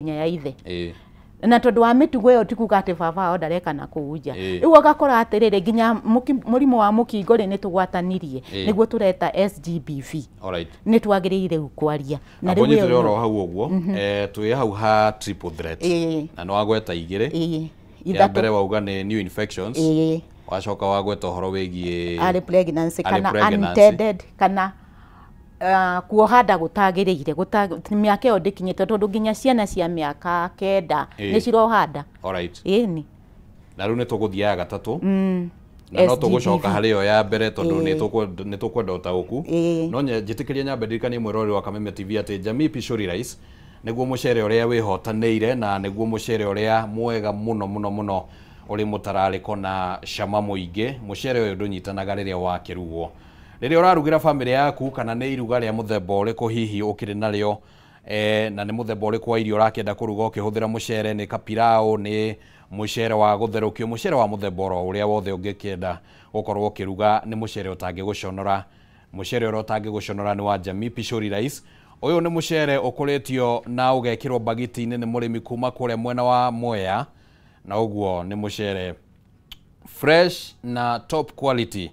Nginya ya ithe na tondu wa mĩtugo ĩyo, ti kuga atĩ baba wao ndareka na kũu nja. Rĩu ũgakora atĩrĩrĩ, nginya mũrimũ wa mũkingo rĩ, nĩ tũgwatanirie, nĩguo tũreta SGBV. Nĩ twagĩrĩire rĩu kwaria na rĩu ĩyo oro hau ũguo, twĩ hau ha triple threat na nĩ wagweta igĩrĩ. Ya mbere wauga nĩ new infections, wacoka wagweta ũhoro wĩgiĩ early pregnancy early kana pregnancy. Unintended kana kuoha nda gũtagĩrĩire, mĩaka ĩyo ndĩkinyĩte, tondũ nginya ciana cia mĩaka 9 nĩ ciroha nda. Ĩni. Na rĩu nĩ tũgũthiĩ ya gatatũ na no SGBV. Tũgũcoka harĩ ĩyo ya mbere tondũ nĩ tũkwenda ũtaũku. No njĩtĩkĩrie nyambe ndirikanie mwĩroreri wa Kameme TV atĩ Jamii Pishori Rice nĩguo mũcere ũrĩa wĩhotanĩire na nĩguo mũcere ũrĩa mwega mũno mũno mũno, ũrĩ mũtararĩko na cama mũingĩ. Mũcere ũyũ ndũnyitanaga rĩrĩa wakĩrugwo, rĩrĩa ũrarugĩra bamĩrĩ yaku, kana nĩ iruga rĩa mũthemba ũrĩkũ hihi ũkĩrĩ narĩo, na nĩ mũthemba ũrĩkũ wa irio ũrakĩenda kũruga ũkĩhũthĩra mũcere, nĩ kapirau, nĩ mũcere wa gũtherũkio, mũcere wa mũthemba oro ũrĩa wothe ũngĩkĩenda gũkorwo ũkĩruga, nĩ mũcere ũtangĩgũconora. Mũcere ũrĩa ũtangĩgũconora nĩ wa Jamii Pishori Rice. Ũyũ nĩ mũcere ũkũrĩtio na ũgekĩrwo mbagiti-inĩ nĩ mũrĩmi kuma kũrĩa mwena wa Mwea, na ũguo nĩ mũcere fresh na top quality.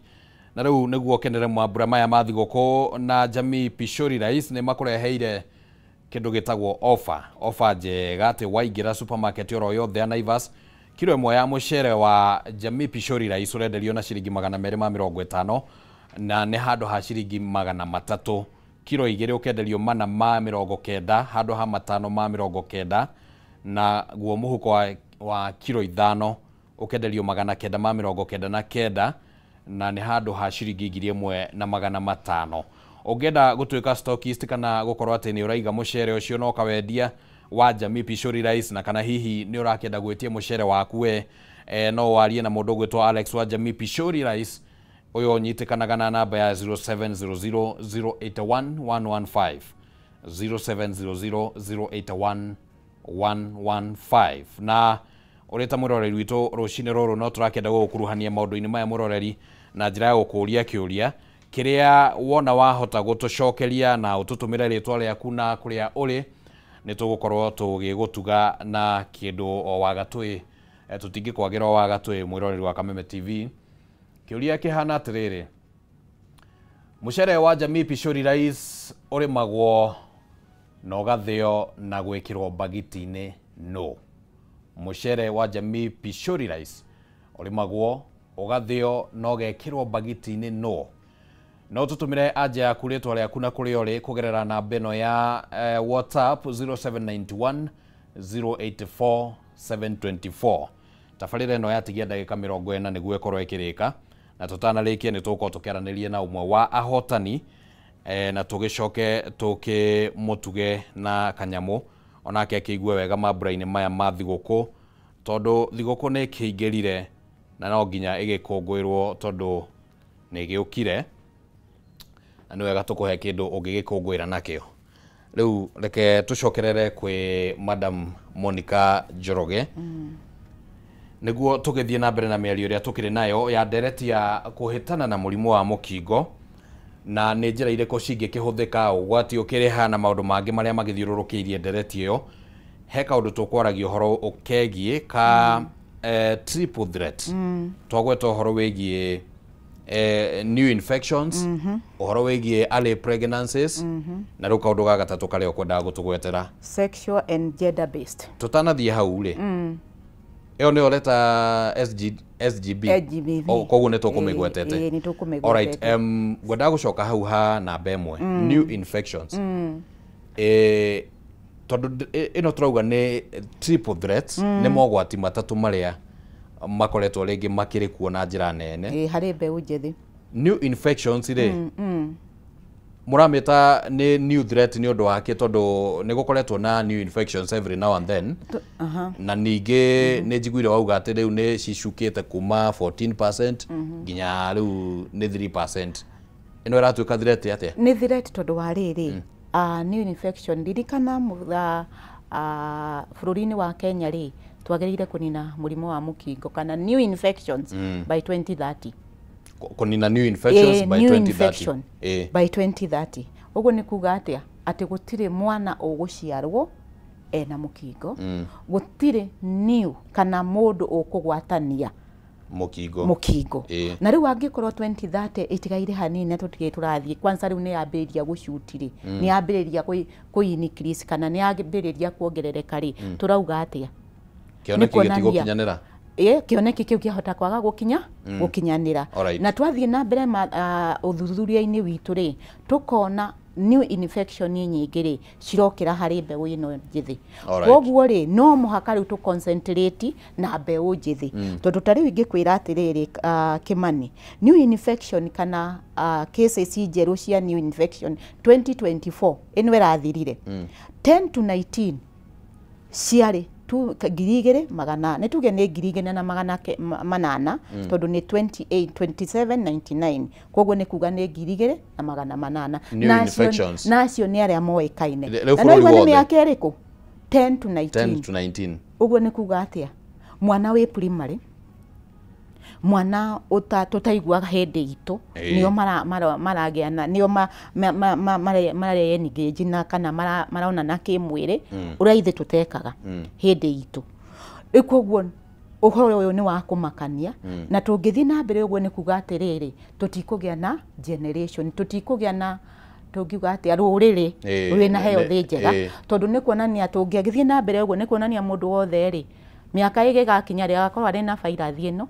Na rĩu nĩguo ũkenere mambura maya ma thigũkũ na Jamii Pishori Rice, nĩ makũreheire kĩndũ gĩtagwo offer, offer njega, atĩ waingĩra supermarket oro yothe ya Naivas, kiro ĩmwe ya mũcere wa Jamii Pishori Rice ũrenderio na ciringi 250, na nĩ handũ ha ciringi 300. Kiro 2 ũkenderio 490 handũ ha 590, na guo mũhuko wa kiro 5 ũkenderio 999, na nĩ handũ ha ciringi 1500. Ũngĩenda gũtuĩka stockist kana gũkorwo atĩ nĩ ũraiga mũcere ũcio na ũkawendia wa Jamii Pishori Rice, na kana hihi nĩ ũrakĩenda gwĩtia mũcere waku we, no warie na mũndũ ũgwĩtwo Alex wa Jamii Pishori Rice. Ũyũ ũnyitĩkanaga na namba ya 0700 081 115, 0700 081 115. Na ũrĩ ta mwĩroreri witũ rũcinĩ rũrũ, no tũrakĩenda gũgũkuruhania maũndũ-inĩ maya, mũroreri, na njĩra ya gũkũria kĩũria kĩrĩa wona wahota gũtũcokeria na ũtũtũmĩre rĩtwa rĩaku na kũrĩa ũrĩ, nĩ tũgũkorwo tũgĩgũtuga na kĩndũ o wagatũĩ. Tũtingĩkwagĩra o wagatũĩ, mwĩroreri wa Kameme TV. Kĩũria kĩhana atĩrĩrĩ: mũcere wa Jamii Pishori Rice ũrĩmagwo na ũgathĩo na gwĩkĩrwo mbagiti-inĩ no? Mũcere wa Jamii Pishori Rice ũrĩmagwo, ũgathĩo na ũgekĩrwo mbagiti-inĩ no? No tũtũmĩre anja yaku, rĩtwa rĩaku na kũrĩa ũrĩ, kũgerera namba ĩno ya WhatsApp 0791 084 724. Tabarĩra ĩno yatigia ndagĩka 40 nĩguo ĩkorwo ĩkĩrĩka, na tũtanarĩkia nĩ tũgũkorwo tũkĩaranĩria na ũmwe wa ahotani, na tũgĩcoke tũkĩmũtuge na kanyamũ onake akĩigue wega mambura-inĩ maya ma thigũkũ, tondũ thigũkũ nĩ ĩkĩingĩrire na no nginya ĩgĩkũngũĩrwo, tondũ nĩ ĩgĩũkire na nĩ wega tũkũhe kĩndũ ũngĩgĩkũngũĩra nakĩo. Rĩu reke tũcokerere kwĩ Madam Monica Njoroge nĩguo tũgĩthiĩ na mbere na mĩario ĩrĩa tũkĩrĩ nayo ya ndereti ya kũhĩtana na mũrimũ wa mũkingo, na nĩ njĩra irĩkũ cingĩkĩhũthĩka, ũgwati ũkĩrĩ na maũndũ mangĩ marĩa magĩthiũrũrũkĩirie ndereti ĩyo. He kaũndũ tũkwaragia ũhoro ũkegiĩ ka triple threat. Twagweta ũhoro wĩgiĩ new infections, ũhoro wĩgiĩ early pregnancies, na rĩu kaũndũ ga gatatũ karĩa ũkwendaga gũtũgwetera? Sexual and gender based. Tũtanathiĩ hau rĩ, ĩyo nĩyo ũreta SG, SGB? SGBV. Oh, koguo nĩ tũkũmĩgwetete. Ĩĩ, nĩ tũkũmĩgwetete. Alright, ngwendaga gũcoka hau ha namba 1, new infections, tondũ ĩno tũrauga nĩ triple threats, nĩ mogwati matatũ marĩa makoretwo rĩngĩ makĩrĩ kuo na njĩra nene Ĩĩ, harĩ mbeũ njĩthĩ. New infections rĩ, mũramĩta nĩ new threat nĩ ũndũ wake? Tondũ nĩ gũkoretwo na new infections every now and then. Na ningĩ nĩ njiguire wauga atĩ rĩu nĩ cicukĩte kuma 14% nginya rĩu nĩ 3%. Ĩno ĩratuĩka threat atĩa? Nĩ threat tondũ wa rĩrĩ, new infection, ririkana bũrũri-inĩ wa Kenya rĩ, twagĩrĩire kũnina mũrimũ wa mũkingo kana new infections by 2030. Kũnina new infections by new 2030. Infection by 2030. Ũguo nĩ kuga atĩa? Atĩ gũtirĩ mwana ũgũciarwo ena mũkingo, gũtirĩ new kana mũndũ ũkũgwatania mũkingo. Na rĩu angĩkorwo 2030 ĩtigaire hanini na tũtige tũrathiĩ, kwanza rĩu nĩ yambĩrĩria gũcuti rĩ, nĩ yambĩrĩria kũ increase kana nĩ yambĩrĩria kuongerereka rĩ, tũrauga atĩa? Kĩoneki gĩtigũkinyanĩra. Kĩoneki kĩu kĩahota kwaga gũkinyanĩra. Na twathiĩ na mbere ũthuthuria-inĩ witũ rĩ, tũkona new infection nyingĩ rĩ cirokĩra harĩ mbeũ ĩno njĩthĩ. Koguo rĩ no mũhaka rĩu tũ concentrate na mbeũ njĩthĩ, tondũ ta rĩu ingĩkwĩra atĩrĩrĩ, Kĩmani, new infection kana cases njerũ cia new infection 2024 ĩno ĩrathirire, 10 to 19 ciarĩ 2,200, nĩ tuge nĩ 2,800, tondũ nĩ 2799, koguo nĩ kuga nĩ 2,800. Nacio nĩ arĩa moĩkaine. Na no igua nĩ mĩaka ĩrĩkũ? 10 to 19. Ũguo nĩ kuga atĩa? Mwana wĩ primary, mwana tũtaiguaga hĩndĩ itũ, nĩo maragĩa na nĩo mare engage na kana maronana kĩmwĩrĩ ũrĩa ithe tũtekaga hĩndĩ itũ. Rĩu koguo ũhoro ũyũ nĩ wa kũmakania, na tũngĩthiĩ na mbere ũguo nĩ kuga atĩrĩrĩ, tũtikũgĩa na generation, tũtikũgĩa na tũngiuga atĩa rũrĩrĩ rwĩna health njega, tondũ nĩ kuonania tũngĩgĩthiĩ na mbere ũguo nĩ kuonania mũndũ wothe rĩ mĩaka ĩgĩgakinya rĩ agakorwo arĩ na vairathi ĩno,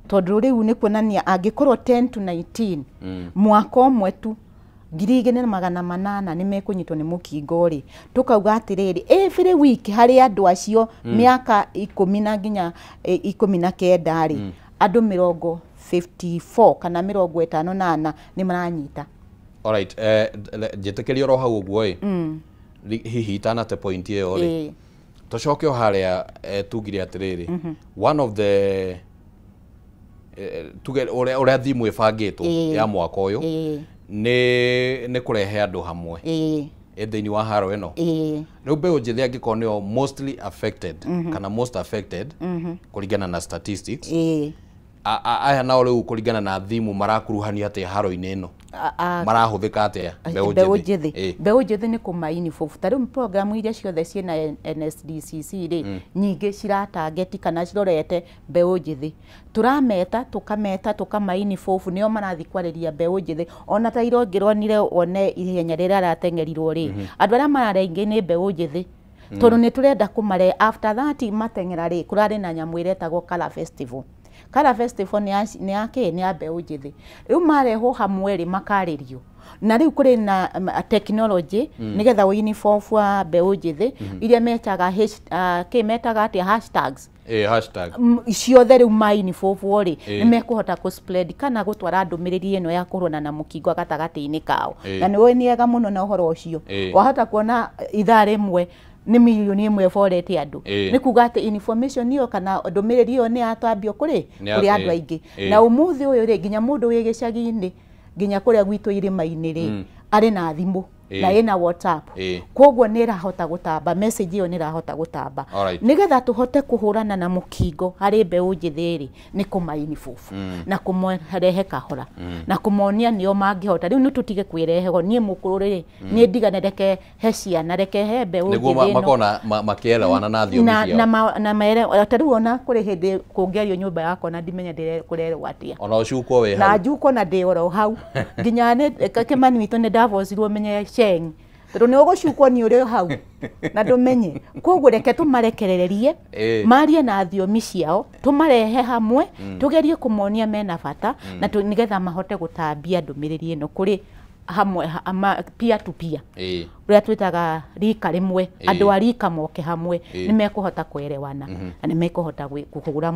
tondũ rĩu nĩ kuonania angĩkorwo 10 to 19 mwaka ũmwe tu 2,800 nĩ mekũnyitwo nĩ mũkingo rĩ, tũkauga atĩrĩrĩ every week harĩ andũ acio mĩaka 10 na nginya 19 rĩ, andũ 54 kana 54 nĩ maranyita. Alright, njĩtĩkĩrie oro hau ũguo ĩ, hihi itanate point ĩyo rĩ, tũcoke o harĩa tugire atĩrĩrĩ, one of the tuge ũrĩa thimũ ĩbangĩtwo ya mwaka ũyũ nĩ kũrehe andũ hamwe thĩinĩ wa haro ĩno. Rĩu mbeũ njĩthĩ angĩkorwo nĩo mostly affected kana most affected kũringana na statistics, aya nao rĩu kũringana na thimũ marakuruhanio atĩa haro-inĩ ĩno? Marahũthĩka atĩa mbeũ njĩthĩ? Mbeũ njĩthĩ nĩ kũmainibobu. Ta rĩu programu iria ciothe ciĩna NSDCC rĩ, nyingĩ ciratageti kana cirorete mbeũ njĩthĩ. Tũrameta, tũkameta, tũkamainibobu, nĩo marathiĩ kwarĩria mbeũ njĩthĩ. Ona ta ira ũngĩronire wone ihenya rĩrĩa arateng'erirwo rĩ, andũ arĩa mararĩ aingĩ nĩ mbeũ njĩthĩ, tondũ nĩ tũrenda kũmare after that mateng'era rĩ, kũrarĩ na nyamũ ĩretagwo Colour Festival. Colour Festival nĩ ya kĩ? Nĩ ya mbeũ njĩthĩ. Rĩu marehwo hamwe rĩ, makarĩrio. Na rĩu kũrĩ na technology nĩgetha ũinibobu wa mbeũ njĩthĩ iria metaga kĩ metaga atĩa hashtags. Hashtag ciothe rĩu mainibobu rĩ, nĩ mekũhota kũ spread kana gũtwara ndũmĩrĩri ĩno ya kũrũana na mũkingo gatagatĩ-inĩ kao. Na nĩ nĩ ega mũno na ũhoro ũcio. Wahota kuona ithaa rĩmwe nĩ milioni 1 borete andũ. Nĩ kuga atĩ information ĩyo kana ndũmĩrĩri ĩyo nĩ yatambio kũrĩ andũ aingĩ. Na ũmũthĩ ũyũ rĩ, nginya mũndũ wĩ gĩcagi-inĩ, nginya kũrĩa gwitũ irĩma-inĩ rĩ, arĩ na thimũ na ĩna WhatsApp. Koguo nĩ ĩrahota gũtamba, message ĩyo nĩ ĩrahota gũtamba. Nĩgetha tũhote kũhũrana na mũkingo harĩ mbeũ njĩthĩ rĩ, nĩ kũmainibobu na kũmarehe kahora na kũmonia nĩo mangĩhota. Rĩu nĩ tũtige kwĩrehego, niĩ mũkũrũ rĩ, niĩ ndigane, reke he ciana, reke he mbeũ njĩthĩ nĩguo makona makĩelewana na thiomi ciao. Na mere ta rĩu ona kũrĩ hĩndĩ kũngĩario nyũmba yakwa na ndimenye kũrerwo atĩa. Ona ũcukwo wĩ hau. Na njukwo na ndĩ oro hau. Nginya Kĩmani witũ nĩ ndavocirwo menye Sheng, tondũ nĩ ũgũcukwo nĩ ũrĩ hau na ndũmenye. Koguo reke tũmarekererie marie na thiomi ciao, tũmarehe hamwe, tũgerie kũmonia mena bata, na nĩgetha mahote gũtambia ndũmĩrĩri ĩno kũrĩ hamwe, peer to peer, ũrĩa twĩtaga rika rĩmwe, andũ a rika moke hamwe, nĩ mekũhota kũerewana na nĩ mekũhota kũhũra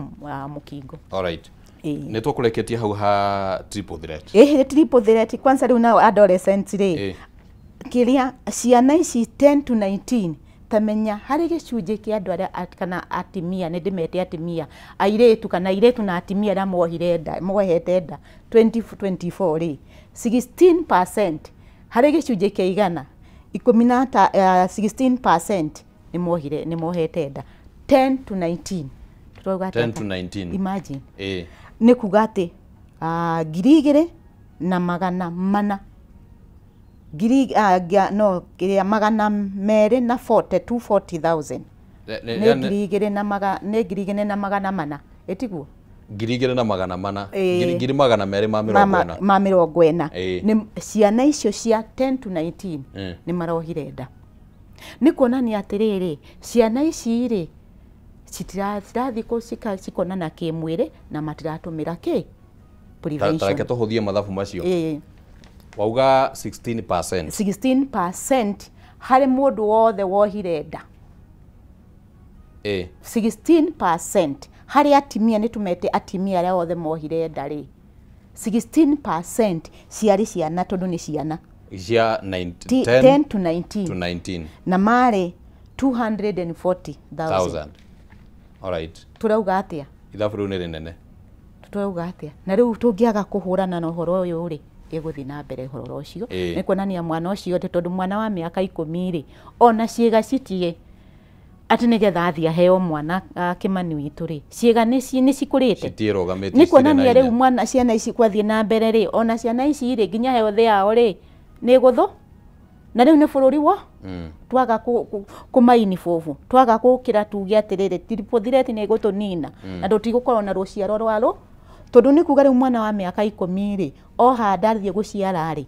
mũkingo. Alright. Nĩ tũkũreketie hau ha triple threat. Triple threat kwanza rĩu nao adolescents rĩ, kĩrĩa ciana ici 10 to 19 tamenya harĩ gĩcunjĩ kĩa andũ arĩa kana atimia, nĩ ndĩmete atimia, airĩtu kana airĩtu na atimia arĩa mohire nda, mohete nda 2024 rĩ, 16% harĩ gĩcunjĩ kĩa igana 16% nĩ mohete nda 10 to 19. 10 to 19. Imagine. Nĩ kuga atĩ 2,400 Ngiri no kĩrĩa 240, 240,000. Nĩ 2,400. Ĩtiguo? 2,400. 240. Ma 40. Nĩ ciana icio cia 10 to 19 nĩ marohire nda. Nĩ kuonania atĩrĩrĩ, ciana ici rĩ citirathiĩ cikonana kĩmwĩrĩ na matiratũmĩra kĩ prevention. Tareke tũhũthie mathabu macio. Wauga 16%. 16% harĩ mũndũ wothe wohire nda. 16% harĩ atimia, nĩ tũmete atimia arĩa othe mohire nda rĩ, 16% ciarĩ ciana tondũ nĩ ciana cia 10 to 19. To 19. Na marĩ 240,000. All right. Turauga atĩa? Ithabu rĩu nĩ rĩnene. Turauga atĩa? Na rĩu tũngĩaga kũhũrana na ũhoro ũyũ rĩ, ĩgũthiĩ na mbere ũhoro ũcio. Nĩ kuonania mwana ũcio tondũ mwana wa mĩaka 10 rĩ, ona ciĩga citie atĩ nĩgetha athiĩ aheo mwana Kĩmani witũ rĩ, ciĩga nĩ cikũrĩte. Citiĩrũgamĩtie. Nĩ kuonania rĩu mwana ciana ici kwathiĩ na mbere rĩ, ona ciana ici rĩ nginya health yao rĩ nĩ gũthũ. Na rĩu nĩ bũrũri wo twaga kũmainibobu, twaga gũkĩra tuge atĩrĩrĩ triple threat nĩ ĩgũtũnina na tũtigũkorwo na rũciaro rwarũ, tondũ nĩ kuga rĩu mwana wa mĩaka 10 rĩ oha ndathiĩ gũciara rĩ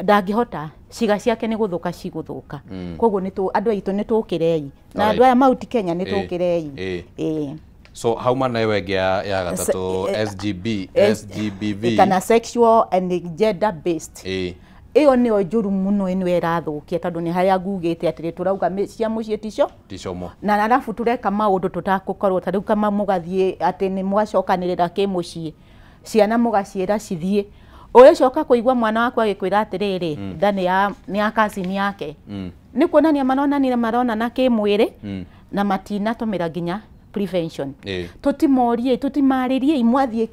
ndangĩhota, ciĩga ciake nĩ gũthũka cigũthũka. Koguo nĩ andũ aitũ nĩ tũkĩrei na andũ aya Mount Kenya nĩ tũkĩrei. So hauma na ĩyo ĩngĩ ya gatatũ, SGB, SGBV kana sexual and gender based. Ĩyo nĩyo njũru mũno, ĩno ĩrathũkia tondũ nĩ harĩa ngugĩte atĩrĩ tũrauga cia mũciĩ ticio ticomo, na arabu tũreka maũndũ tũtakũkorwo ta rĩu kama mũgathiĩ atĩ nĩ mwacokanĩrĩra kĩmũciĩ, ciana mũgaciĩra cithiĩ, ũrĩcoka kũigua mwana waku agĩkwĩra atĩrĩrĩ nda nĩ ya cousin yake. Nĩ kuonania maronanire maronana kĩmwĩrĩ na matinatũmĩra nginya prevention. Tũtimorie, tũtimarĩrie mwathiĩ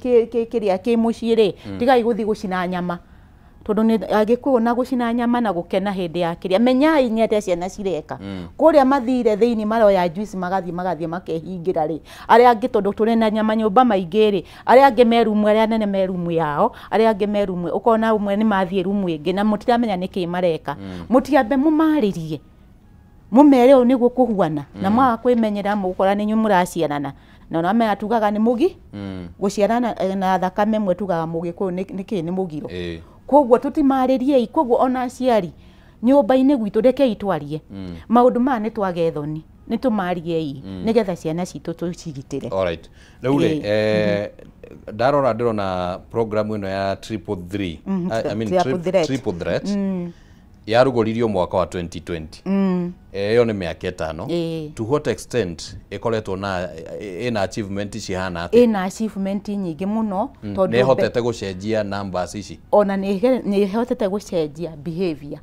kĩrĩa kĩmũciĩ rĩ, tigai gũthiĩ gũcina nyama tondũ nĩ Agĩkũyũ na gũcina nyama na gũkena hĩndĩ ya kĩrĩa, menyai nĩ atĩa ciana cireka kũrĩa mathire thĩinĩ maroya juice magathiĩ makehingĩra rĩ, arĩa angĩ tondũ tũrĩ na nyama nyũmba maingĩ rĩ, arĩa angĩ me rumu, arĩa anene me rumu yao, arĩa angĩ me rumu, ũkona ũmwe nĩ mathiĩ rumu ĩngĩ na mũtiramenya nĩkĩ mareka. Mũtiambe mũmarĩrie, mũmere ũũ nĩguo kũhuana, na mwaga kwĩmenyera mũgũkora nĩ inyuĩ mũraciarana. Na ona maya tugaga nĩ mũgi gũciarana na thakame mwe tugaga mũgĩkũyũ nĩkĩ nĩ mũgiro. Koguo tũtimarĩriei, koguo ona aciari nyũmba-inĩ gwitũ rekei twarie maũndũ maya, nĩ twage thoni, nĩ tũmariei nĩgetha ciana citũ tũcigitĩre. Alright. Rĩu rĩ ndarora ndĩrona program ĩno ya triple three, I mean triple threat yarugũririo mwaka wa 2020. Ĩyo nĩ mĩaka 5. To what extent ĩkoretwo na ĩna achievement cihana atĩa? Ĩna achievement nyingĩ mũno tondũ nĩ ĩhotete gũcenjia numbers ici, ona nĩ ĩhotete gũcenjia behavior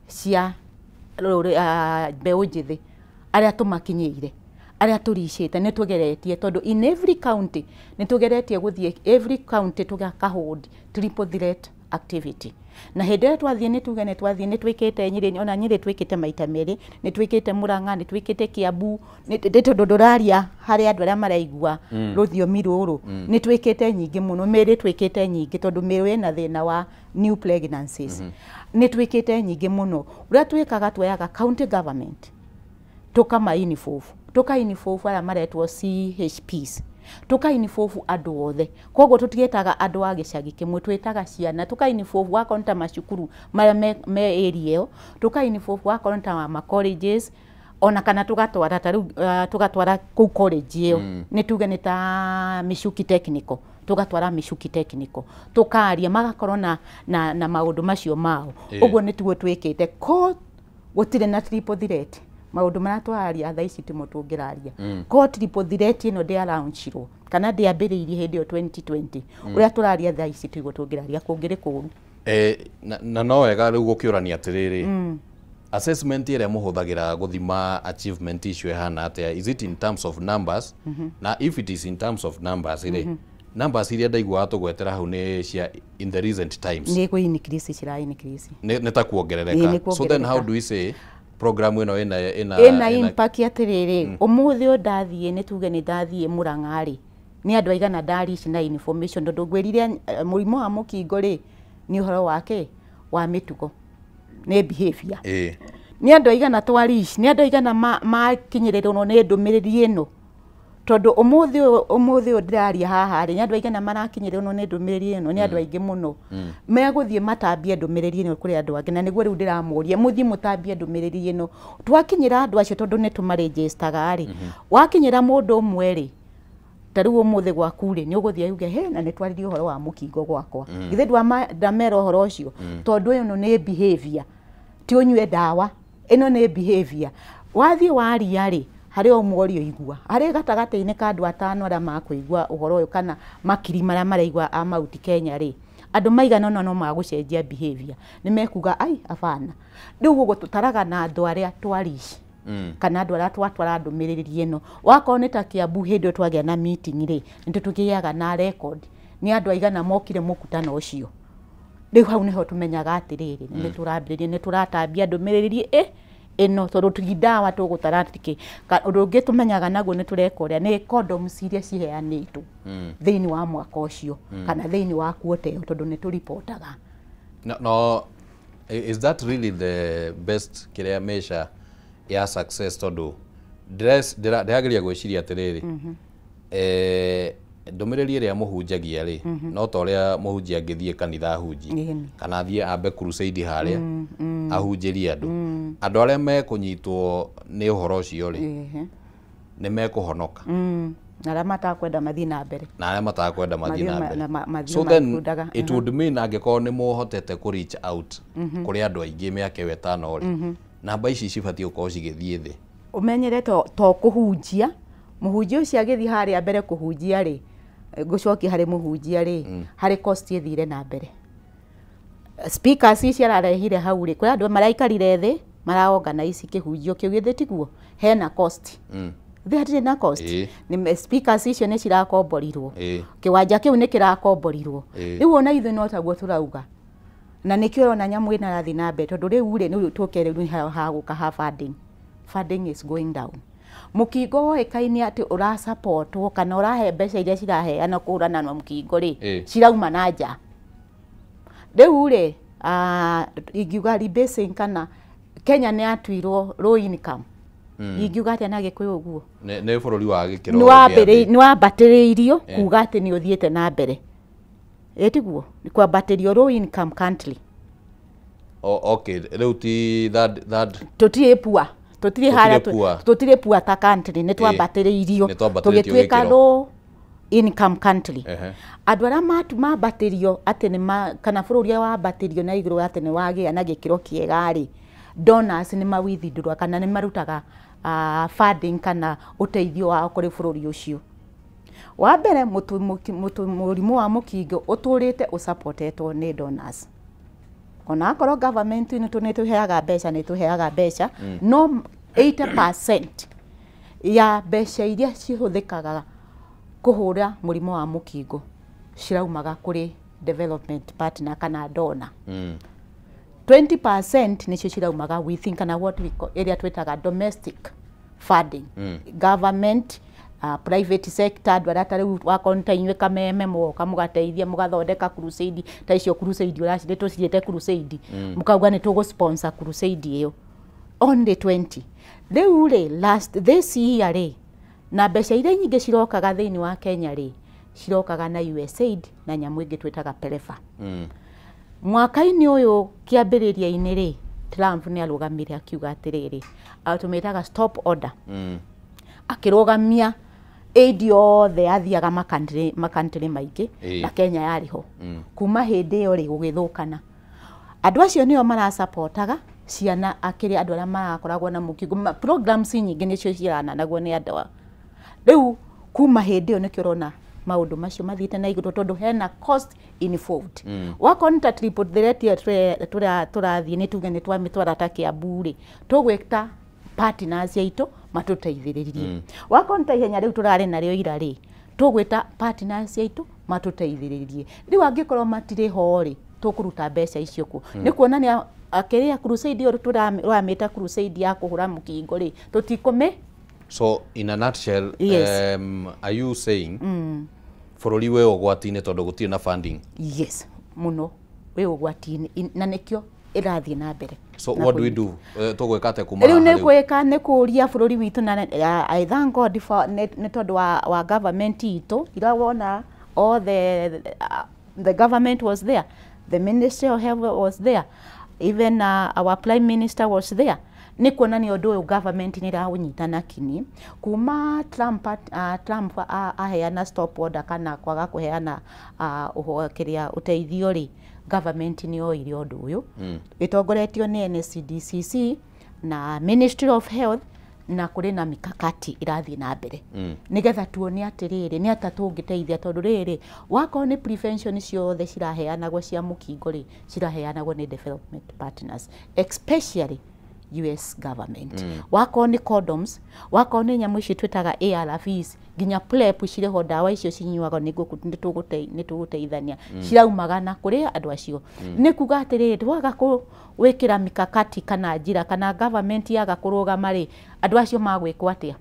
cia mbeũ njĩthĩ arĩa tũmakinyĩire, arĩa tũricĩte, nĩ tũgeretie tondũ in every county nĩ tũgeretie gũthiĩ every county tũgakahold triple threat activity. Na hĩndĩ ĩrĩa twathiĩ nĩ tuge nĩ twathiĩ nĩ twĩkĩte Nyĩrĩ, ona Nyĩrĩ twĩkĩte maita merĩ, nĩ twĩkĩte Murang'a, nĩ twĩkĩte Kiambu, nĩ tondũ ndũraria harĩ andũ arĩa maraigua rũthiomi rũrũ, nĩ twĩkĩte nyingĩ mũno. Mĩrĩ twĩkĩte nyingĩ tondũ mĩrĩ ĩna thĩna wa new pregnancies, nĩ twĩkĩte nyingĩ mũno. Ũrĩa twĩkaga tuoyaga county government tũkamainibobu, tũkainibobu arĩa maretwo CHPs, tũkainibobu andũ othe. Koguo tũtiĩtaga andũ a gĩcagi kĩmwe, twĩtaga ciana, tũkainibobu wakorwo nĩ ta macukuru marĩa me area ĩyo, tũkainibobu wakorwo nĩ ta ma colleges, ona kana tũgatwara ta rĩu tũgatwara kũu college ĩyo, nĩ tuge nĩ ta Michuki Technical, tũgatwara Michuki Technical, tũkaria magakorwo na maũndũ macio mao. Ũguo nĩ tuo twĩkĩte. Ko gũtirĩ na triple threat, maũndũ marĩa twararia thaa ici timo tũngĩraria. Ko triple threat ĩno ndĩaraunchirwo kana ndĩambĩrĩirie hĩndĩ ĩyo 2020, ũrĩa tũraria thaa ici tiguo tũngĩraria, kũngĩrĩ kũũru. Na no wega rĩu gũkĩũrania atĩrĩrĩ, assessment ĩrĩa mũhũthagĩra gũthima achievement icio ĩhana atĩa? Is it in terms of numbers? Na if it is in terms of numbers rĩ, numbers iria ndaiguaga tũgwetera hau nĩ cia in the recent times, nĩ kũ increase, cira increase, nĩ ta kuongerereka. So then how do we say program ĩno ĩna impact atĩrĩrĩ, ũmũthĩ ũyũ ndathiĩ nĩ tuge nĩ ndathiĩ Murang'a rĩ, nĩ andũ aigana ndarici na information, tondũ ngwĩrire mũrimũ wa mũkingo rĩ nĩ ũhoro wake wa mĩtugo. Nĩ behavior. Nĩ andũ aigana twarici, nĩ andũ aigana makinyĩrĩrwo nĩ ndũmĩrĩri ĩno. Tondũ ũmũthĩ ũyũ ndĩraria haha rĩ, nĩ andũ aigana marakinyĩrĩrwo nĩ ndũmĩrĩri ĩno, nĩ andũ aingĩ mũno. Megũthiĩ matambie ndũmĩrĩri ĩno kũrĩ andũ angĩ, na nĩguo rĩu ndĩramũria mũthiĩ mũtambie ndũmĩrĩri ĩno. Twakinyĩra andũ acio tondũ nĩ tũmarĩnjĩstaga rĩ, wakinyĩra mũndũ ũmwe rĩ, ta rĩu ũmũthĩ gwaku rĩ, nĩ ũgũthiĩ uge he na nĩ twaririe ũhoro wa mũkingo gwakwa. Githĩ ndamera ũhoro ũcio, tondũ ĩno nĩ behavior, ti ũnyue ndawa, ĩno nĩ behavior. Wathiĩ waria rĩ, harĩ o ũmwe ũrĩa ũigua, harĩ gatagatĩ-inĩ ka andũ atano arĩa makũigua ũhoro ũyũ kana makiri marĩa maraigua a Mount Kenya rĩ, andũ maigana ũna no magũcenjia behavior, nĩ mekuga ai abana. Rĩu ũguo tũtaraga na andũ arĩa twarici, kana andũ arĩa twatwara ndũmĩrĩri ĩno. Wakorwo nĩ ta Kiambu hĩndĩ ĩyo twagĩa na meeting rĩ, nĩ tũgĩaga na record nĩ andũ aigana mokire mũkutano ũcio. Rĩu hau nĩho tũmenyaga atĩrĩrĩ, nĩ tũrambĩrĩria, nĩ tũratambia ndũmĩrĩri ĩno, tondũ ti ndawa tũgũtara tikĩ. Ũndũ ũngĩ tũmenyaga naguo nĩ tũreka ũrĩa nĩ condoms iria ciheanĩtwo thĩinĩ wa mwaka ũcio kana thĩinĩ wa quarter ĩyo, tondũ nĩ tũripotaga. No, is that really the best kĩrĩa measure ya success? Tondũ ndĩrageria gwĩciria atĩrĩrĩ, ndũmĩrĩri ĩrĩa mũhunjagia rĩ, no ta ũrĩa mũhunjia angĩthiĩ kanitha ahunjie, kana athiĩ ambe crusade harĩa ahunjĩrie andũ. Andũ arĩa mekũnyitwo nĩ ũhoro ũcio rĩ, nĩ mekũhonoka. Na arĩa matakwenda mathiĩ na mbere. Na arĩa matakwenda mathiĩ na mbere. So then it would mean angĩkorwo nĩ mũhotete kũ reach out kũrĩ andũ aingĩ mĩaka ĩyo ĩtano rĩ, namba ici cibatiĩ gũkorwo cigĩthiĩ thĩ. Ũmenyere to kũhunjia, mũhunjia ũcio agĩthiĩ harĩa mbere kũhunjia rĩ, ngũcokia harĩ mũhunjia rĩ, harĩ cost ĩthire na mbere. Speakers ici ararehire hau rĩ, kũrĩ andũ maraikarire thĩ, maraorganize kĩhunjio kĩu, githĩ tiguo? Hena cost. Thĩ hatirĩ na cost. Nĩ speakers icio nĩ cirakomborirwo. Kĩwanja kĩu nĩ kĩrakomborirwo. Rĩu ona ithuĩ no taguo tũrauga. Na nĩkĩo ũrona nyamũ ĩno ĩrathiĩ na mbere, tondũ rĩu rĩ, nĩ tũke rĩu nĩ hagũka ha funding. Funding is going down. Mũkingo woĩkaine atĩ ũrasupportwo kana ũrahe mbeca iria ciraheana kũhũrana na mũkingo rĩ, cirauma na nja. Rĩu rĩ, ingiuga rebasing kana Kenya nĩ yatuirwo low income. Ingiuga atĩa na Gĩkũyũ ũguo? Nĩ bũrũri wa gĩkĩro gĩa thĩ. Nĩ wambatĩrĩirio kuga atĩ nĩ ũthiĩte na mbere. Ĩtiguo? Nĩ kwambatĩrio low income country. Okay, rĩu ti third tũtirĩ poor. Tũtirĩ harĩa tũtirĩ poor ta country, nĩ twambatĩrĩirio tũgĩtuĩka low income country. Andũ arĩa mambatĩrio atĩ nĩ kana bũrũri ũrĩa wambatĩrio na igũrũ atĩ nĩ wagĩa na gĩkĩro kĩega rĩ, donors nĩ mawithindũra kana nĩ marutaga funding kana ũteithio wao kũrĩ bũrũri ũcio. Wa mbere mũrimũ wa mũkingo ũtũrĩte ũsupportetwo nĩ donors. Ona akorwo government nĩ tũheaga mbeca, nĩ tũheaga mbeca, no 80% ya mbeca iria cihũthĩkaga kũhũra mũrimũ wa mũkingo ciraumaga kũrĩ development partner kana donor. 20% nĩcio ciraumaga within kana what we call ĩrĩa twĩtaga domestic funding. Government, private sector, andũ arĩa ta rĩu wakorwo nĩ ta inyuĩ Kameme mũgoka mũgateithia mũgathondeka crusade ta icio crusade ũracirĩ tũciĩte crusade, mũkauga nĩ tũgũ sponsor crusade ĩyo. Only 20. Rĩu rĩ, last this year rĩ, na mbeca iria nyingĩ cirokaga thĩinĩ wa Kenya rĩ, cirokaga na USAID na nyamũ ĩngĩ twĩtaga PEPFAR. Mwaka-inĩ ũyũ kĩambĩrĩria-inĩ rĩ, Trump nĩ arũgamire akiuga atĩrĩrĩ, tũmĩtaga stop order. Akĩrũgamia aid yothe yathiaga makantri maingĩ na Kenya yarĩ ho. Kuma hĩndĩ ĩyo rĩ, gũgĩthũkana. Andũ acio nĩo marasupportaga ciana akĩrĩ andũ arĩa marakoragwo na mũkingo. Programs nyingĩ nĩcio cirananagwo nĩ andũ. Rĩu kuma hĩndĩ ĩyo nĩkĩo ũrona maũndũ macio mathiĩte na igũrũ, tondũ hena cost involved. Wakorwo nĩ ta triple threat ĩyo tũrathiĩ nĩ tuge nĩ twamĩtwara ta Kiambu rĩ, tũgwĩta partners aitũ matũteithĩrĩrie. Wakorwo nĩ ta ihenya rĩu tũrarĩ narĩo ira rĩ, tũgwĩta partners aitũ matũteithĩrĩrie. Rĩu angĩkorwo matirĩ ho rĩ, tũkũruta mbeca icio kũ? Nĩ kuonania akĩrĩa crusade ĩyo tũramĩta crusade ya kũhũra mũkingo rĩ, tũtikũmĩ. So in a nutshell, yes. Are you saying bũrũri wĩ ũgwati-inĩ tondũ gũtirĩ na funding? Yes, mũno wĩ ũgwati-inĩ, na nĩkĩo ĩrathiĩ na mbere. So what do we do? Tũgwĩka atĩa kuma rĩu? Nĩ gwĩka nĩ kũria bũrũri witũ na I thank God for nĩ tondũ wa government itũ ira wona all the government was there, the Ministry of Health was there, even our Prime Minister was there. Nĩ kuonania ũndũ ũyũ government nĩ ĩraũnyita na kinyi kuma Trump aheana stop order kana kwaga kũheana ũhoro kĩrĩa ũteithio rĩ, government nĩ yoire ũndũ ũyũ ĩtongoretio nĩ NSCDCC na Ministry of Health, na kũrĩ na mikakati ĩrathiĩ na mbere nĩgetha tuone atĩrĩrĩ nĩ ata tũngĩteithia, tondũ rĩrĩ wakorwo nĩ prevention ciothe ciraheanagwo cia mũkingo rĩ, ciraheanagwo nĩ development partners, especially US government. Wakorwo nĩ condoms, wakorwo nĩ nyamũ ici twĩtaga ARVs, nginya PrEP cirĩ ho, ndawa icio cinyuagwo nĩ tũgũteithania ciraumaga na kũrĩ andũ acio. Nĩ kuga atĩrĩrĩ twaga gwĩkĩra mikakati kana njĩra kana government yaga kũrũgama rĩ, andũ acio magwĩkwo atĩa?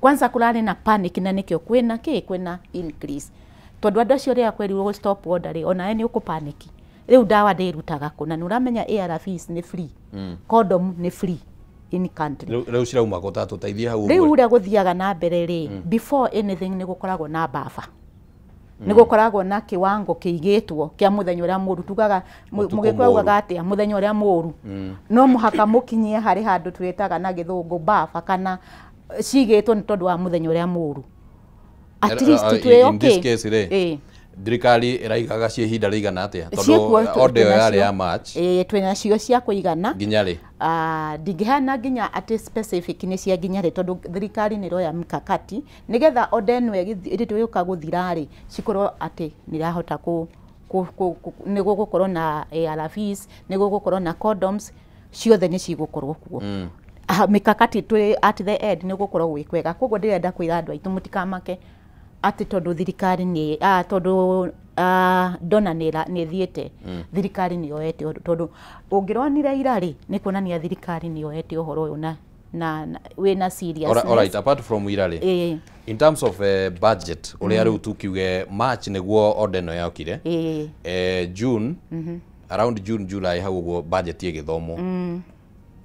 Kwanza kũrarĩ na panic na nĩkĩo kwĩna kĩ kwĩna increase, tondũ andũ acio rĩrĩa kwerirwo stop order rĩ, onawe nĩ ũkũpanic. Rĩu ndawa ndĩrutaga kũ? Na nĩ ũramenya ARVs nĩ free, condom nĩ free in country. Rĩu cirauma kũ? Ta tũteithie hau. Rĩu ũrĩa gũthiaga na mbere rĩ, before anything nĩ gũkoragwo na buffer, nĩ gũkoragwo na kĩwango kĩigĩtwo kĩa mũthenya ũrĩa mũru, tugaga mũgĩkũyũ augaga atĩa, mũthenya ũrĩa mũru no mũhaka mũkinyie harĩ handũ twĩtaga na gĩthũngũ buffer, kana cigĩtwo nĩ tondũ wa mũthenya ũrĩa mũru. At least twĩ in this case rĩ, thirikari ĩraigaga ciĩ ihinda rĩigana atĩa? Tondũ order ĩyo yarĩ ya March. Twĩna cio cia kũigana nginya rĩ? Ndingĩheana nginya atĩ specific nĩ cia nginya rĩ, tondũ thirikari nĩ ĩroya mikakati nĩgetha order ĩno ĩrĩtuĩka gũthira rĩ, cikorwo atĩ nĩ irahota nĩ gũgũkorwo na ARVs, nĩ gũgũkorwo na condoms, ciothe nĩ cigũkorwo kuo. Mikakati twĩ at the end nĩ gũkorwo gwĩ kwega. Koguo ndĩrenda kwĩra andũ aitũ mũtikamake atĩ tondũ thirikari nĩ tondũ dona nĩ ĩthiĩte, thirikari nĩ yoete, tondũ ũngĩronire ira rĩ, nĩ kuonania thirikari nĩ yoete ũhoro ũyũ na wĩna seriousness. All right, apart from ira rĩ, in terms of budget ũrĩa rĩu tukiuge March nĩguo order ĩno yokire, June, around June July hau ũguo budget ĩgĩthomwo.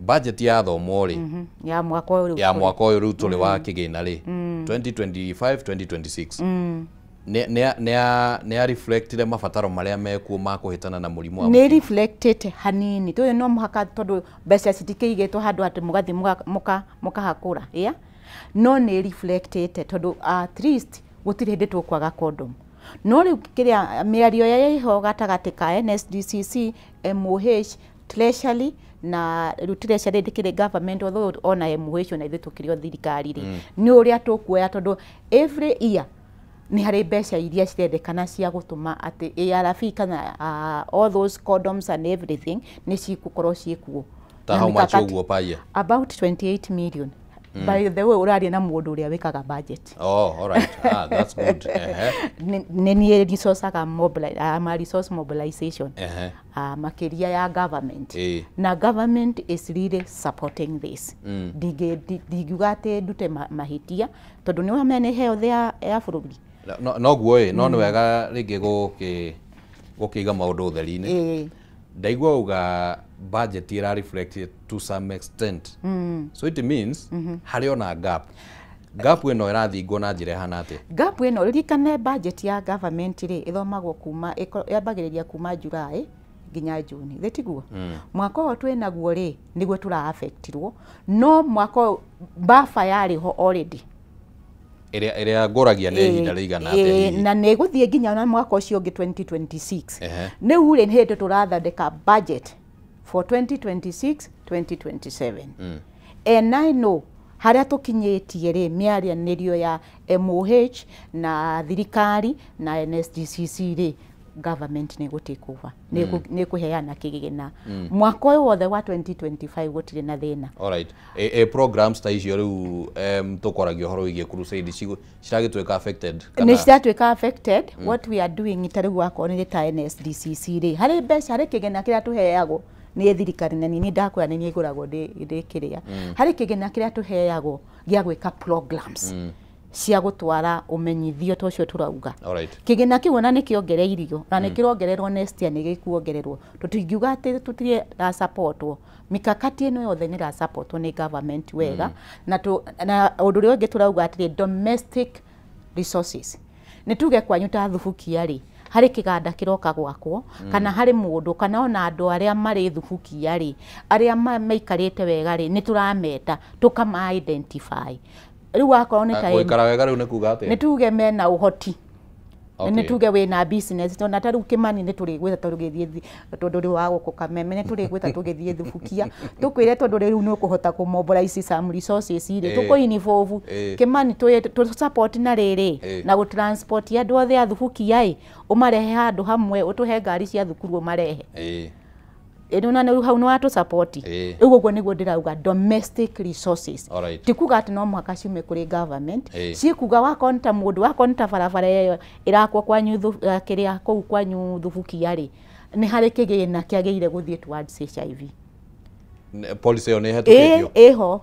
Budget yathomwo rĩ, ya mwaka ũyũ, ya mwaka ũyũ rĩu tũrĩ wa kĩgĩna rĩ, 2025 2026, nĩ ya reflectire mabataro marĩa mekuo ma kũhĩtana na mũrimũ wa nĩ reflected hanini tũyũ no mũhaka, tondũ mbeca citikĩigĩtwo handũ atĩ mũgathiĩ mũkahakũra, yeah? No nĩ reflected tondũ at least gũtirĩ hĩndĩ tũkwaga condom. No rĩu kĩrĩa mĩario ĩho gatagatĩ ka NSDCC, MOH, Treasury na rĩu Treasury ndĩkĩrĩ government, although ona MOH ona ithuĩ tũkĩrĩ o thirikari rĩ, nĩ ũrĩa tũkuoya, tondũ every year nĩ harĩ mbeca iria cirendekana cia gũtũma atĩ ARV kana all those condoms and everything nĩ cigũkorwo ciĩkuo. Ta how much ũguo per year? About 28 million. By the way, ũraria na mũndũ ũrĩa wĩkaga budget. Oh, all right. Ah, that's good. Nĩ niĩ resourceaga ma resource mobilization makĩria ya government. Na government is really supporting this. Ndingiuga atĩ ndute mahĩtia tondũ nĩ ũramenya nĩ health ya bũrũri. Noguo ĩ, no nĩ wega rĩngĩ gũkĩiga maũndũ ũtheri-inĩ. Ndaigua uga budget ira reflect to some extent. So it means harĩ ona gap. Gap ĩno ĩrathingwo na njĩra ĩhana atĩa? Gap ĩno ririkane budget ya government rĩ ĩthomagwo kuma yambagĩrĩria kuma July nginya June. Thĩ tiguo? Mwaka ũyũ twĩnaguo rĩ nĩguo tũra affectirwo, no mwaka ũyũ buffer yarĩ ho already. Ĩrĩa ngũragia nĩ ihinda rĩigana atĩa hihi? Na nĩ ĩgũthiĩ nginya na mwaka ũcio ũngĩ 2026. Rĩu rĩ nĩ hĩndĩ tũrathondeka budget for 2026 2027. And I know harĩa tũkinyĩtie rĩ mĩaranĩrio ya MOH na thirikari na NSDCC rĩ, government nĩ gũ take over, nĩ kũheana kĩgĩna mwaka ũyũ wothe wa 2025 gũtirĩ na thĩna. All right. Programs ta icio rĩu tũkwaragia ũhoro wĩgiĩ crusade ciragĩtuĩka affected kana nĩ ciratuĩka affected? What we are doing ta rĩu wakorwo nĩ ta NSDCC rĩ, harĩ mbeca harĩ kĩgĩna kĩrĩa tũheagwo nĩ thirikari, na niĩ ndakwĩra nĩ niĩ ngoragwo ndĩ kĩrĩa, harĩ kĩgĩna kĩrĩa tũheagwo gĩa gwĩka programs. cia gũtwara ũmenyithio ta ũcio tũrauga. Alright. Kĩgĩna kĩu ona nĩ kĩongereirio na nĩ kĩrongererwo next year nĩ gĩkuongererwo. Tũtingiuga atĩ tũtirasupportwo. Mikakati ĩno yothe nĩ ĩrasupportwo nĩ government wega. Na ũndũ ũrĩa ũngĩ tũrauga atĩrĩ domestic resources. Nĩ tuge kwanyu ta Thubukia rĩ, harĩ kĩganda kĩroka gwakwo, kana harĩ mũndũ kana ona andũ arĩa marĩ Thubukia rĩ, arĩa maikarĩte wega rĩ, nĩ tũrameta tũkama identify. Rĩu wakorwo nĩ ta gũikara wega rĩu nĩ kuga atĩa? Nĩ tuge mena ũhoti. Nĩ tuge wĩna business tondũ ta rĩu Kĩmani nĩ tũrĩgwĩta tũgĩthiĩ tondũ rĩu wa gũkũ Kameme nĩ tũrĩgwĩta tũgĩthiĩ Thubukia tũkwĩre tondũ rĩu nĩ ũkũhota kũ mobilize some resources rĩ tũkũ involve Kĩmani tũ support na rĩrĩ na gũ transport andũ othe a Thubukia ĩ ũmarehe handũ hamwe ũtũhe ngari cia thukuru ũmarehe. Ĩno na rĩu hau nĩ watũ support. Rĩu ũguo nĩguo ndĩrauga domestic resources. Ti kuga atĩ no mũhaka ciume kũrĩ government, ciĩkuga wakorwo nĩ ta mũndũ wakorwo nĩ ta barabara ĩyo ĩrakwo kwanyu kĩrĩa kũu kwanyu Thubukia rĩ, nĩ harĩ kĩgĩna kĩagĩrĩire gũthiĩ towards HIV. Policy ĩyo nĩ ĩhetũkĩtio? Ĩho,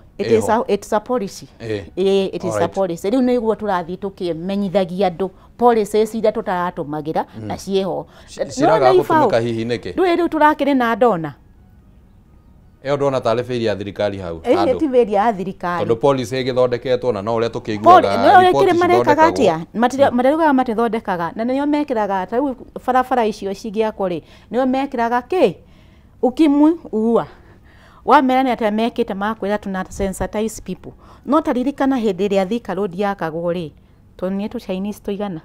it's a policy. It is a policy. Rĩu nĩguo tũrathiĩ tũkĩmenyithagia andũ policies iria tũtaratũmagĩra na ciĩho. Ciraga gũtũmĩka hihi nĩkĩ? Ndũĩ rĩu tũrakĩrĩ na ndona. Ĩyo ndona tarĩ failure ya thirikari hau. Ĩĩ ti failure ya thirikari. Tondũ policy ĩgĩthondeketwo na no ũrĩa tũkĩiguaga report marekaga atĩa? Maraugaga matithondekaga na nĩo mekĩraga ta rĩu barabara icio cigĩakwo rĩ, nĩo mekĩraga kĩ? Ukimwi uua. Wamera nĩ atĩa mekĩte makwĩra tuna sensitize people. No taririkana hĩndĩ ĩrĩa Thika Road yakagwo rĩ, tuonire tũ Chinese tũigana.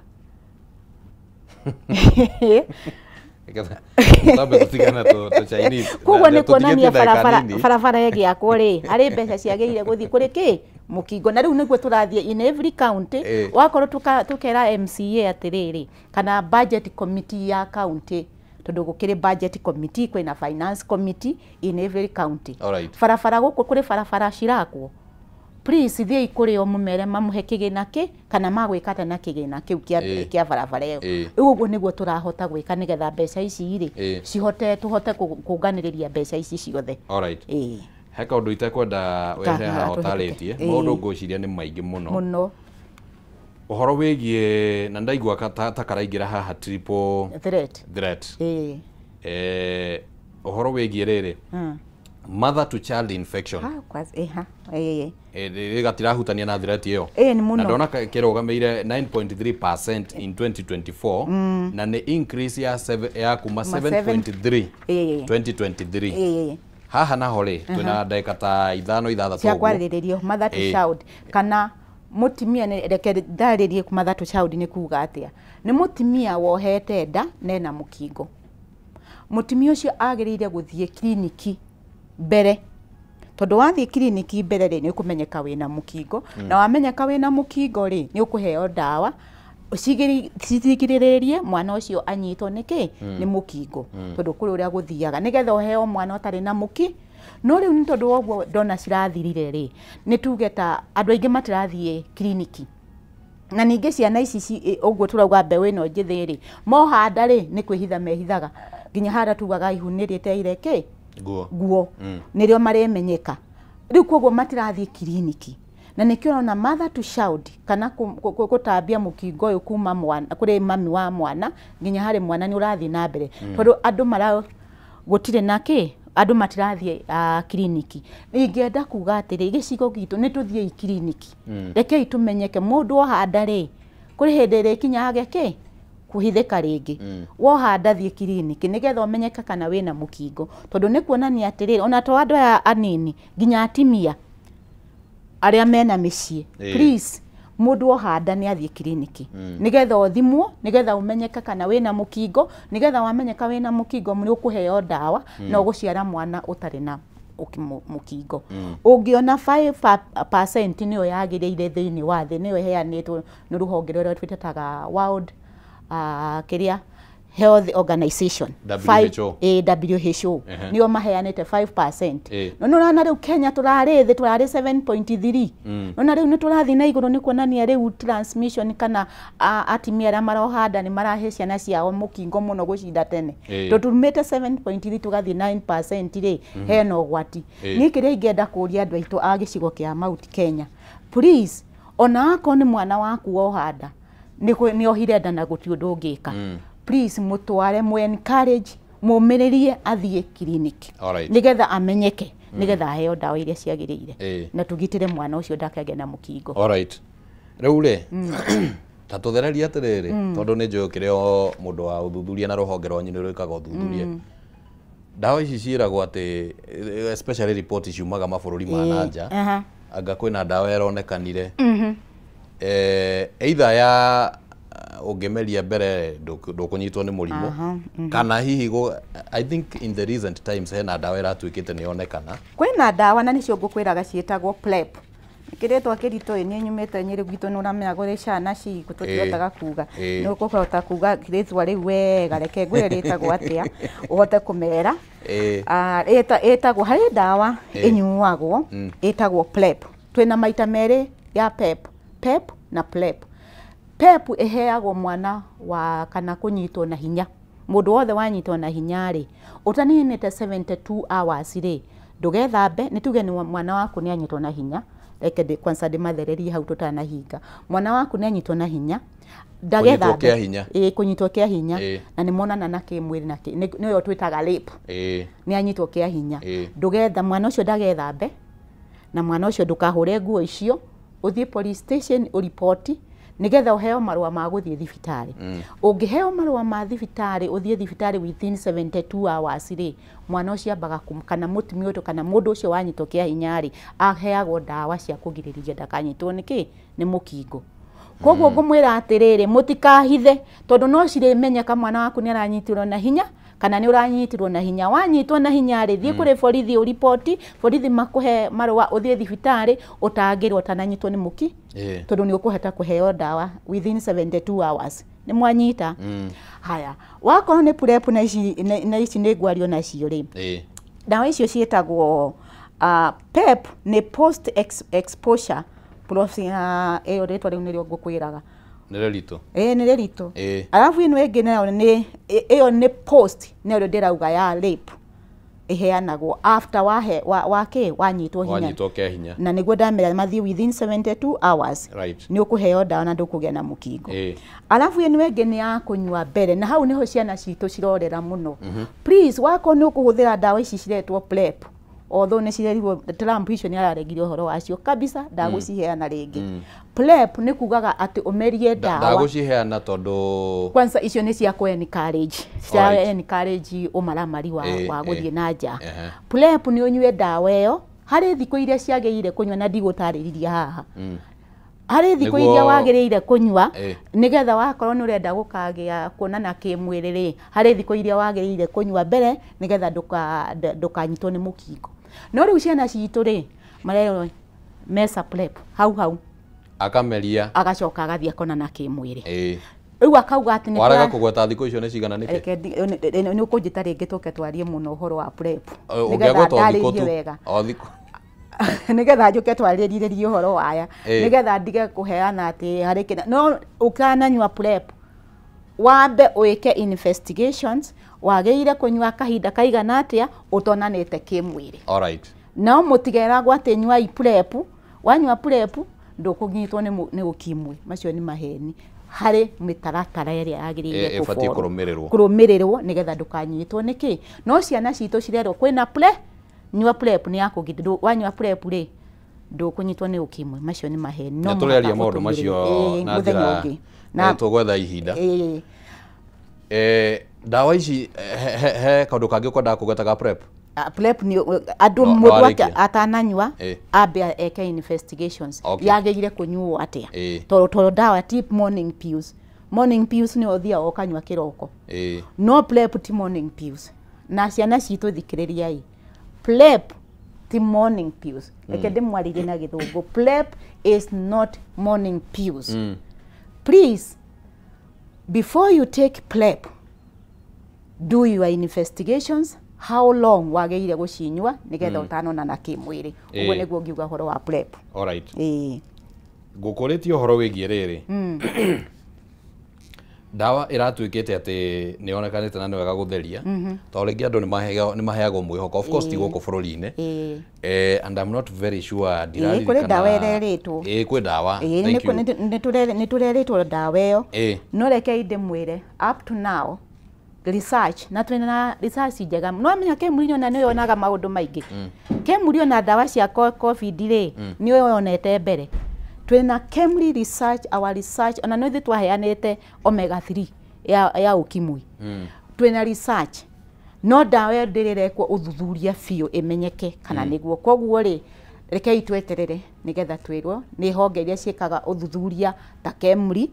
Koguo nĩ kuonania barabara ĩgĩakwo rĩ, harĩ mbeca ciagĩrĩire gũthiĩ kũrĩ kĩ? Mũkingo. Na rĩu nĩguo tũrathiĩ in every county. Wakorwo tũkera MCA atĩrĩrĩ, kana budget committee ya county, tondũ gũkĩrĩ budget committee, kwĩna finance committee in every county. Barabara gũkũ kũrĩ barabara cirakwo, please thiĩi kũrĩ o mũmere mamũhe kĩgĩna kĩ kana magwĩka atĩa na kĩgĩna kĩu kĩa barabara ĩyo. Rĩu ũguo nĩguo tũrahota gwĩka nĩgetha mbeca ici rĩ cihote tũhote kũnganĩrĩria mbeca ici ciothe. He kaũndũ itekwenda wehe haha ũtarĩtie, maũndũ ngwĩciria nĩ maingĩ mũno mũno. Ũhoro wĩgiĩ na ndaigua ta karaingĩra haha triple threat. Ũhoro wĩgiĩ rĩrĩ mother to child infection. Gatirahutania na threat ĩyo. Na ndona kĩrũgamĩire 9.3% in 2024 na nĩ increase ya kuma 7.3 2023. Haha naho rĩ twĩna ndagĩka ta ithano ithathatũ cia kwarĩrĩrio mother to child kana mũtumia. Reke ndarĩrie mother to child nĩ kuga atĩa. Nĩ mũtumia wohete nda na ena mũkingo. Mũtumia ũcio agĩrĩire gũthiĩ kiriniki mbere, tondũ wathiĩ kiriniki mbere rĩ nĩ ũkũmenyeka wĩna mũkingo, na wamenyeka wĩna mũkingo rĩ nĩ ũkũheo ndawa cigirĩrĩrie mwana ũcio anyitwo nĩ kĩ? Nĩ mũkingo, tondũ kũrĩ ũrĩa gũthiaga nĩgetha ũheo mwana ũtarĩ na mũki. No rĩu nĩ tondũ wa ũguo ndona cirathirire rĩ, nĩ tuge ta andũ aingĩ matirathiĩ kiriniki. Na ningĩ ciana ici ũguo tũrauga mbeũ ĩno njĩthĩ rĩ, mohanda rĩ nĩ kwĩhitha mehithaga nginya harĩa tugaga ihu nĩ rĩteire kĩ? Nguo. Nĩrĩo maremenyeka. Rĩu koguo matirathiĩ kiriniki. Na nĩkĩo ũrona mother to child kana gũtambia mũkingo ũyũ kuma mwana kũrĩ mami wa mwana nginya harĩ mwana nĩ ũrathiĩ na mbere. Tondũ andũ mara gũtirĩ na kĩ? Andũ matirathiĩ kiriniki. Ingĩenda kuga atĩrĩ, gĩcigo gitũ nĩ tũthiĩi kiriniki. Rekei tũmenyeke mũndũ ohanda rĩ, kũrĩ hĩndĩ ĩrĩkinya age kĩ? Kũhithĩka rĩngĩ. Wohanda thiĩ kiriniki nĩgetha ũmenyeke kana wĩna mũkingo. Tondũ nĩ kuonania atĩrĩrĩ, ona to andũ aya anini nginya atimia arĩa mena mĩciĩ, please mũndũ ohanda nĩ athiĩ kiriniki nĩgetha ũthimwo, nĩgetha ũmenyeke kana wĩna mũkingo, nĩgetha wamenyeka wĩna mũkingo nĩ ũkũheo ndawa na ũgũciara mwana ũtarĩ na mũkingo. Ũngĩona 5% nĩyo yagĩrĩire thĩinĩ wa thĩ, nĩyo ĩheanĩtwo nĩ rũhonge rũrĩa twĩtaga World kĩrĩa Health Organization, WHO, WHO nĩo maheanĩte 5%. No nĩũrona rĩu Kenya tũrarĩ thĩ, tũrarĩ 7.3. Nona rĩu nĩ tũrathiĩ na igũrũ, nĩ kuonania rĩu transmission kana atimia arĩa marohanda nĩ marahe ciana ciao mũkingo mũno gũcinda tene. Tondũ tumĩte 7.3 tũgathiĩ 9% rĩ, hena ũgwati. Niĩ kĩrĩa ingĩenda kũria andũ aitũ a gĩcigo kĩa Mount Kenya, please Ona akorwo nĩ mwana waku woha nda, nĩ ohire nda na gũtirĩ ũndũ ũngĩka, please mũtware, mũ encourage, mũmĩrĩrie athiĩ clinic nĩgetha amenyeke, nĩgetha aheo ndawa iria ciagĩrĩire, na tũgitĩre mwana ũcio ndakagĩe na mũkingo. Alright. Rĩu rĩ, ta tũthererie atĩrĩrĩ, tondũ nĩ njũĩ ũkĩrĩ o mũndũ wa ũthuthuria na rũhonge rwanyu nĩ rwĩkaga ũthuthuria. Ndawa ici ciĩragwo atĩ, especially report ciumaga mabũrũri ma na nja, anga kwĩna ndawa ĩronekanire, either ya ũngĩmeria mbere ndũkũnyitwo nĩ mũrimũ, kana hihi I think in the recent times hena ndawa ĩratuĩkĩte nĩ yonekana. Kwĩna ndawa na nĩcio ngũkwĩraga ciĩtagwo PrEP. Kĩrĩtwa kĩritũ ĩ, niĩ nyumĩte Nyĩrĩ gwitũ nĩ ũramenya kũrĩ ciana cigũ tũtihotaga kuga. Nĩ ũkũhota kuga rĩtwa rĩu wega, reke ngwĩre rĩtagwo atĩa ũhote kũmera. Ĩtagwo, harĩ ndawa ĩnyuagwo ĩtagwo PrEP. Twĩna maita merĩ ya PEP, PEP na PrEP. PEP ĩheagwo mwana wa kana kũnyitwo na hinya. Mũndũ wothe wanyitwo na hinya rĩ, ũtaninĩte 72 hours rĩ, ndũgethambe, nĩ tuge nĩ mwana waku nĩ anyitwo na hinya. Reke kwanza ndĩmathererie hau tũtanahinga. Mwana waku nĩ anyitwo na hinya, ndagethambe. Kũnyitwo kĩa hinya, na nĩ monana na kĩmwĩrĩ na nĩyo twĩtaga rape. Nĩ anyitwo kĩa hinya. Ndũgetha, mwana ũcio ndagethambe, na mwana ũcio ndũkahũre nguo icio, ũthiĩ police station ũripoti, nĩgetha ũheo marũa ma gũthiĩ thibitarĩ. Ũngĩheo marũa ma thibitarĩ, ũthiĩ thibitarĩ within 72 hours rĩ, mwana ũcio ambaga kana mũtumia ũcio kana mũndũ ũcio wanyitwo kĩa hinya rĩ, aheagwo ndawa cia kũgirĩrĩria ndakanyitwo nĩ kĩ? Nĩ mũkingo. Koguo ngũmwĩra atĩrĩrĩ, mũtikahithe, tondũ no cirĩmenyeka mwana waku nĩ aranyitirwo na hinya kana nĩ ũranyitirwo na hinya. Wanyitwo na hinya rĩ, thiĩ kũrĩ borithi ũripoti, borithi makũhe marũa, ũthiĩ thibitarĩ ũtangĩrwo ũtananyitwo nĩ mũki, tondũ nĩ ũkũhota kũheo ndawa within 72 hours. Nĩ mwanyita? Haya, wakorwo nĩ PrEP na ici nĩ ngwario nacio rĩ, ndawa icio ciĩtagwo PEP nĩ post exposure ĩyo rĩtwa rĩu nĩrĩo ngũkwĩraga. Nĩ rĩritũ. Nĩ rĩritũ. Alafu ĩno ĩngĩ nayo nĩ ĩyo nĩ post, nĩyo ndĩrauga ya rape. Ĩheanagwo after wahe wa wanyitwo hinya. Wanyitwo kĩa hinya. Na nĩguo ndamera mathiĩ within 72 hours. Nĩ ũkũheo ndawa na ndũkũgĩa na mũkingo. Alafu ĩno ĩngĩ nĩ ya kũnyua mbere, na hau nĩho ciana citũ cirorera mũno. Please, wakorwo nĩ ũkũhũthĩra ndawa ici ciretwo PrEP, although nĩ cirerirwo Trump icio nĩ araregire ũhoro wacio kabisa, ndagũciheana rĩngĩ. PrEP nĩ kugaga atĩ ũmerie ndawa. Ndagũciheana tondũ kwanza icio nĩ cia kũ encourage, cia encourage ũmaramari wa gũthiĩ na nja. PrEP nĩ ũnyue ndawa ĩyo harĩ thikũ iria ciagĩrĩire kũnyua, na ndigũtarĩria haha. Harĩ thikũ iria wagĩrĩire kũnyua nĩgetha wakorwo nĩ ũrenda gũkagĩa kuonana kĩmwĩrĩ rĩ, harĩ thikũ iria wagĩrĩire kũnyua mbere nĩgetha ndũkanyitwo nĩ mũkingo. No rĩu ciana citũ rĩ, marerwo mesa PrEP hau hau, akameria agacoka agathiĩ akonana kĩmwĩrĩ. Rĩu akauga atĩ nĩ warega kũgweta thikũ icio nĩ cigana nĩkĩ? Nĩ ũkũnjĩta rĩngĩ tũke twarie mũno ũhoro wa PrEP nĩgetha ndarĩrie wega nĩgetha njũke twarĩrĩrie ũhoro waya, nĩgetha ndige kũheana atĩ harĩ kĩna. No ũkananyua PrEP, wambe ũĩke investigations, wagĩrĩire kũnyua kahinda kaigana atĩa ũtonanĩte kĩmwĩrĩ. Alright. No mũtigeragwo atĩ nyuai PrEP, wanyua PrEP ndũkũnyitwo nĩ ũkimwi. Macio nĩ maheni. Harĩ mĩtaratara ĩrĩa yagĩrĩire kũrũmĩrĩrwo kũrũmĩrĩrwo nĩgetha ndũkanyitwo nĩ kĩ. No ciana citũ cirerwo kwĩna PrEP, nyua PrEP nĩ yakũgitĩra, wanyua PrEP rĩ ndũkũnyitwo nĩ ũkimwi. Macio nĩ maheni. No tũrĩaria maũndũ macio na njĩra na tũgwetha ihinda. Ndawa ici he kaũndũ kangĩ ũkwendaga kũgweta PrEP? PrEP nĩ andũ mũndũ atananyua ambe eke investigations, yagĩrĩire kũnyuo atĩa, tondũ ndawa ti morning pills. Morning pills nĩ ũthiaga ũkanyua kĩroko, no PrEP ti morning pills. Na ciana citũ thikĩrĩriai, PrEP ti morning pills. Reke ndĩmwarĩrie na gĩthũngũ, PrEP is not morning pills. Please, before you take PrEP, do your investigations, how long wagĩrĩire gũcinyua nĩgetha ũtanonana kĩmwĩrĩ. Ũguo nĩguo ngiuga ũhoro wa PrEP. Alright. Ngũkũrĩtie ũhoro wĩgiĩ rĩrĩ. Ndawa ĩratuĩkĩte atĩ nĩ yonekanĩte na nĩ wega gũtheria, tondũ rĩngĩ andũ nĩ maheagwo mwĩhoko, of course ti gũkũ bũrũri-inĩ. And I'm not very sure, ndiraririkana. Kũrĩ ndawa ĩrerĩtwo. Ĩĩ, kwĩ ndawa. Thank you. Nĩ tũrerĩtwo ndawa ĩyo. No rekei ndĩmwĩre, up to now research, na twĩna na research njega. No amenya Kemuri ona nĩ yonaga maũndũ maingĩ. Kemuri ona ndawa cia COVID rĩ, nĩ yonete mbere. Twĩna Kemri research, our research, ona no ithuĩ twaheanĩte omega 3 ya ukimwi. Twĩna research, no ndawa ĩyo ndĩrĩrekwo ũthuthuria biũ ĩmenyeke kana nĩguo. Koguo rĩ, rekei tweterere nĩgetha twĩrwo nĩ honge iria ciĩkaga ũthuthuria ta Kemri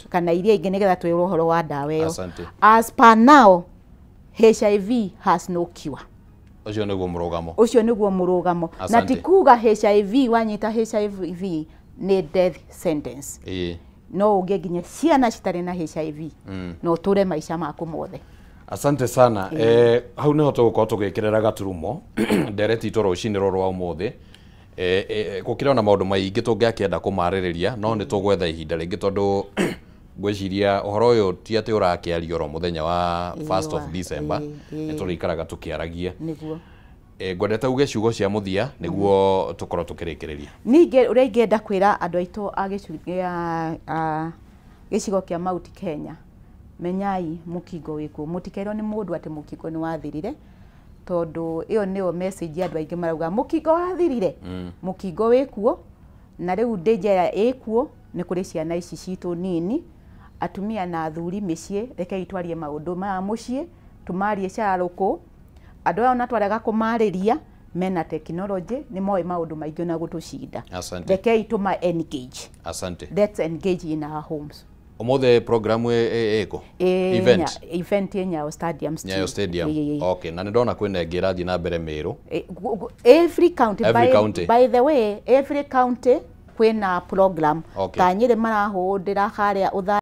kana iria ingĩ, nĩgetha twĩrwo ũhoro wa ndawa ĩyo. As per now, HIV has no cure. Ũcio nĩguo mũrũgamo. Ũcio nĩguo mũrũgamo. Na ti kuga HIV, wanyita HIV nĩ death sentence. No ũngĩ nginya ciana citarĩ na HIV, no ũtũre maica maku mothe. Asante sana. Hau niho tũgũkorwo tũgĩkĩrĩra gaturumo ndereti itũ rũcinĩ rũrũ rwa ũmũthĩ. Gũkĩrĩ ona maũndũ maingĩ tũngĩakĩenda kũmarĩrĩria, no nĩ tũgwetha ihinda rĩngĩ, tondũ ngwĩciria ũhoro ũyũ ti atĩ ũrakĩario oro mũthenya wa 1st of December, nĩ tũrĩikaraga tũkĩaragia. Nĩguo. Ngwendete uge ciugo cia mũthia nĩguo tũkorwo tũkĩrĩkĩrĩria. Ningĩ ũrĩa ingĩenda kwĩra andũ aitũ a gĩcigo kĩa Mount Kenya, menyai mũkingo wĩkuo, mũtikerwo nĩ mũndũ atĩ mũkingo nĩ wathirire, tondũ ĩyo nĩyo message andũ aingĩ marauga mũkingo wathirire. Mũkingo wĩkuo, na rĩu danger ĩkuo nĩ kũrĩ ciana ici citũ nini, atumia na athuri mĩciĩ. Rekei twarie maũndũ maya mũciĩ, tũmarie cararũkũ. Andũ aya ona twarega kũmarĩria, mena technology, nĩ moĩ maũndũ maingĩ na gũtũcinda. Rekei tũma engage. Asante. Let's engage in our homes. Ũmũthĩ program ĩkũ? Event. Event ĩ Nyayo Stadium. Nyayo Stadium. Okay, na nĩ ndona kwĩna ĩngĩ ĩrathiĩ na mbere Meru. Every county, by the way, every county kwĩna program. Ta Nyĩrĩ marahũndĩra harĩa Ũthaa.